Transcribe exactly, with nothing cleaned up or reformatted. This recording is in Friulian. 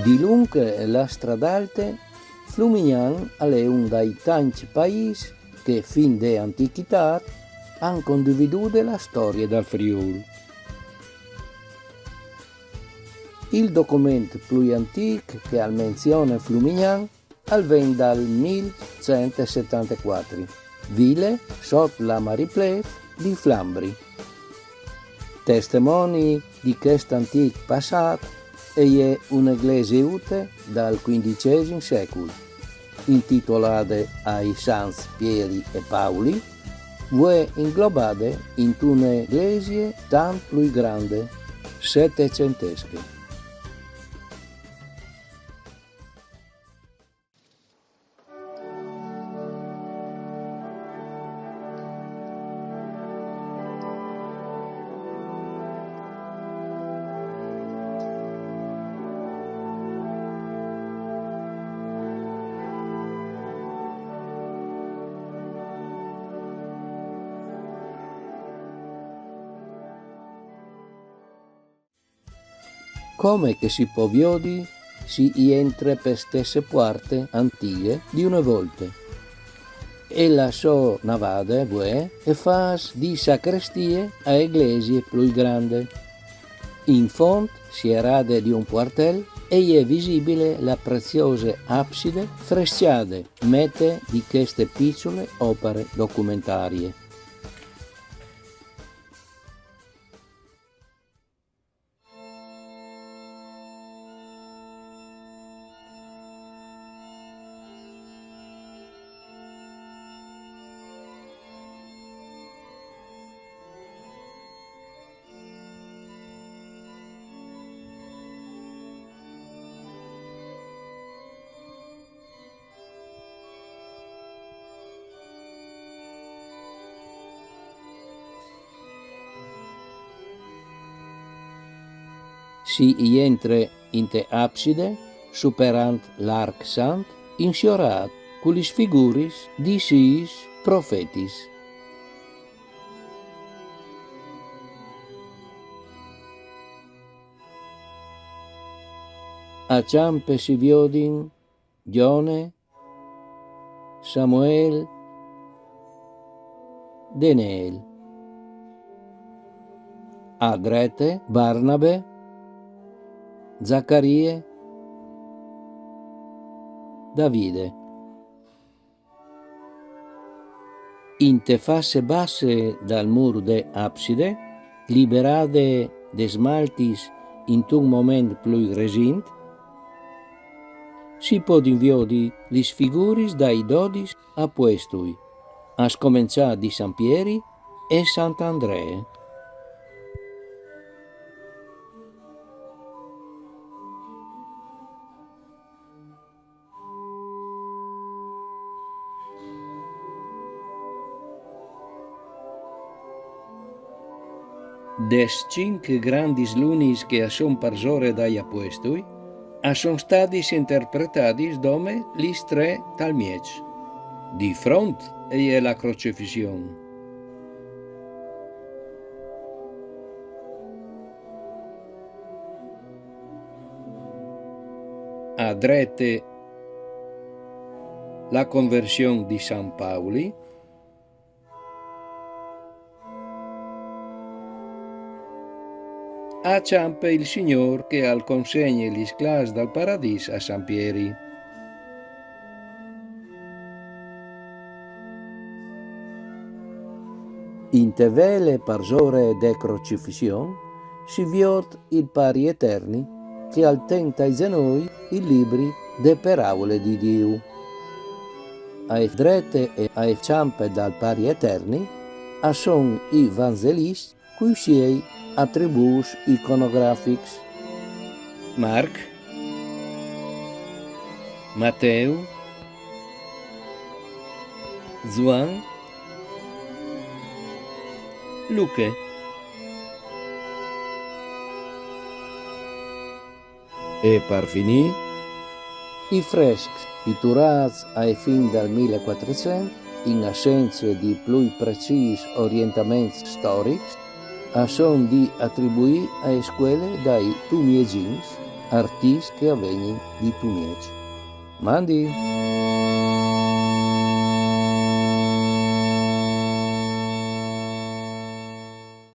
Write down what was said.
Dilunc la stradalte, Flumignan al è un dai tancj paîs che fin de antichitât àn condividude la storie dal Friûl. Il document plui antîc che al menzione Flumignan al ven dal mil cent e settantaquattri, vile sot la Mariplêf di Flambri. Testemoni di chest antîc passât e je une glesiute dal cuindicjesim secul, intitolade ai Sants Pieri e Pauli, vuê inglobade intune glesie tant plui grande, setecentesche. Come che si pò viodi, si jentre pe stesse puarte antighe di une volte. E la sô navade, vuê, e fâs di sacrestie ae glesie plui grande. In font, sierade di un puartel, e je visibile la preziose abside frescjade, mete di cheste piçule opare documentarie. Si jentre inte abside, superant l'arc sant, insiorât cu lis figuris di sîs profetis. A çampe si viodin Gjone, Samuel, Deneel. A drete, Barnabe, Zacarie, Davide. Inte fasse basse dal mûr de abside, liberade des maltis intun moment plui resint, si podin viodi lis figuris dai dodis apuestui, a scomençâ di San Pieri e Sant Andree. Des cinc grandis lunis che a son parsore dai apuestui, a son stadis interpretadis dome lis trê tal mieç. Di front e je la crocifission. A drete, la conversion di San Pauli. A çampe il Signôr che al consegne lis clâfs dal paradîs a San Pieri. Inte vele parsore de crocifission si viôt il Pari Eterni che al ten tai zenoi il libri de Peraule di Diu. Ae drete e ae çampe dal Pari Eterni a son i vanzeliscj cui siei atribûts iconografics: Marc, Mateu, Zuan, Luche. E par finî, i frescs piturâts ae fin dal mil e cuatricent, in assence di plui precîs orientaments storics, a son di atribuî ae scuele dai Tumiegins, artist che a vegnin di tu mieç. Mandi!